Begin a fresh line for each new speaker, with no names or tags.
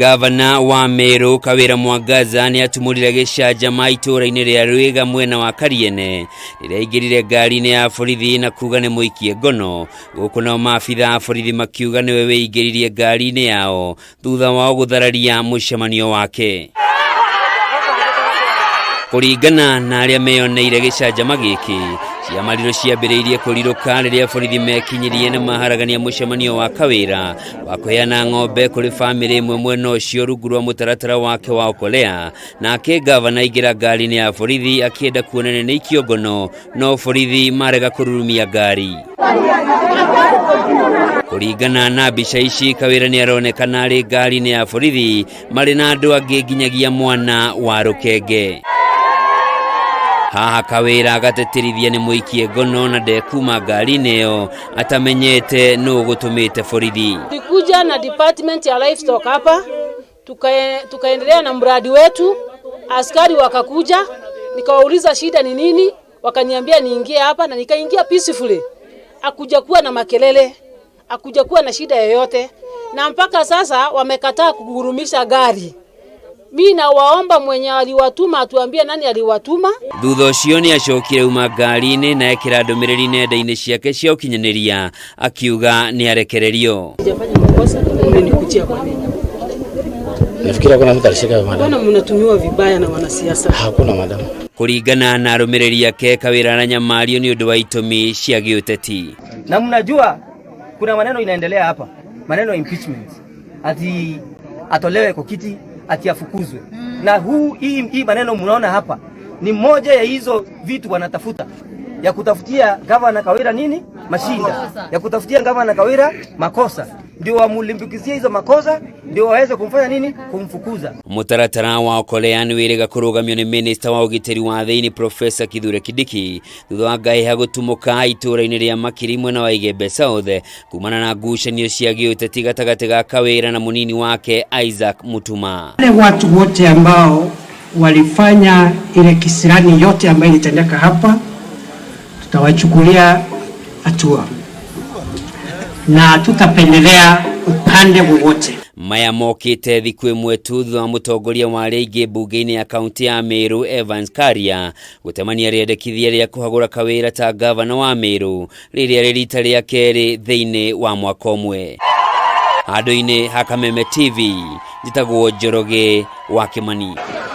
Gavana wa Meru Kawira Mwangaza nĩ atumũrire gĩcanjama itũũra-inĩ rĩa Rwĩga mwena wa Kariene rĩrĩa aingĩrire ngari-inĩ ya borithi na kuga nĩ mũikie ngono. Gũkũ nao maabitha a borithi makiuga nĩwe wĩingĩririe ngari-inĩ yao thutha wao gũthararia mũcemanio wake. Kũringana na arĩa meyoneire gĩcanjama gĩkĩ, ciamariro ciambĩrĩirie kũrirũka rĩrĩa borithi mekinyirie na maharagania mũcemanio wa Kawĩra wa kũheana ng'ombe kũrĩ bamĩrĩ ĩmwe mwena ũcio rungu rwa mũtaratara wake wa Okolea. Nake gavana aingĩra ngari-inĩ ya borithi akĩenda kuonania nĩ ikio ngono, no borithi marega kũrurumia ngari. Kũringana na mbica ici, Kawĩra nĩ aronekana arĩ ngari-inĩ ya borithi marĩ na andũ angĩ nginyagia mwana wa rũkenge. Haha Kawĩra agatĩtĩrithia nĩ mũikie ngono na ndekuma ngari-inĩ ĩyo atamenyete nũ ũgũtũmĩte borithi.
Tulikuja na department ya livestock hapa tukaendelea na mradi wetu. Askari wakakuja, nikawauliza shida ni nini, wakaniambia niingie hapa na nikaingia peacefully. Akuja kuwa na makelele, akuja kuwa na shida yoyote, na mpaka sasa wamekataa kugurumisha gari. Mi nawaomba mwenye aliwatuma atuambie nani aliwatuma.
Thutha ũcio nĩ acokire uma ngari-inĩ na ekĩra ndũmĩrĩri nenda-inĩ ciake cia ũkinyanĩria akiuga nĩ arekererio.
Sijafanya makosa, mmenikujia kwa nini?
Nafikiri hakuna mtu alishika, madam.
Mbona mnatumiwa vibaya na wanasiasa?
Hakuna, madam.
Kũringana na arũmĩrĩri ake, Kawĩra aranyamario nĩ ũndũ wa itũmi cia gĩũteti.
Na mnajua kuna maneno inaendelea hapa, maneno ya impeachment, ati atolewe kwa kiti, ati afukuzwe. Na hii maneno mnaona hapa ni moja ya hizo vitu wanatafuta ya kutafutia gavana Kawira nini mashinda, ya kutafutia gavana Kawira makosa, ndio wamulimbikizie hizo makosa, ndio waweze kumfanya nini, kumfukuza.
Mũtaratara wa Okolea nĩ wĩrĩga kũrũgamio nĩ minista wa ũgitĩri wa thĩinĩ Profesa Kithure Kindiki thutha wa ngahĩha gũtumũka itũũra-inĩ rĩa Makiri mwena wa Igembe South kumana na ngucanio cia gĩũteti gatagatĩ ga Kawĩra na mũnini wake Isaac Mutuma.
Wale watu wote ambao walifanya ile kisirani yote ambayo ilitendeka hapa, tutawachukulia hatua na tutapendelea upande wowote.
Maya mokĩte thikũ ĩmwe tu thutha wa mũtongoria wa arĩa aingĩ mbunge-inĩ ya kaunti ya Meru Evans Karia gũtemania rĩendekithia rĩa kũhagũra Kawĩra ta gavana wa Meru rĩrĩa rĩ rita rĩa kerĩ thĩinĩ wa mwaka ũmwe. Handũ-inĩ ha Kameme TV, njĩtagwo Njoroge wa Kĩmani.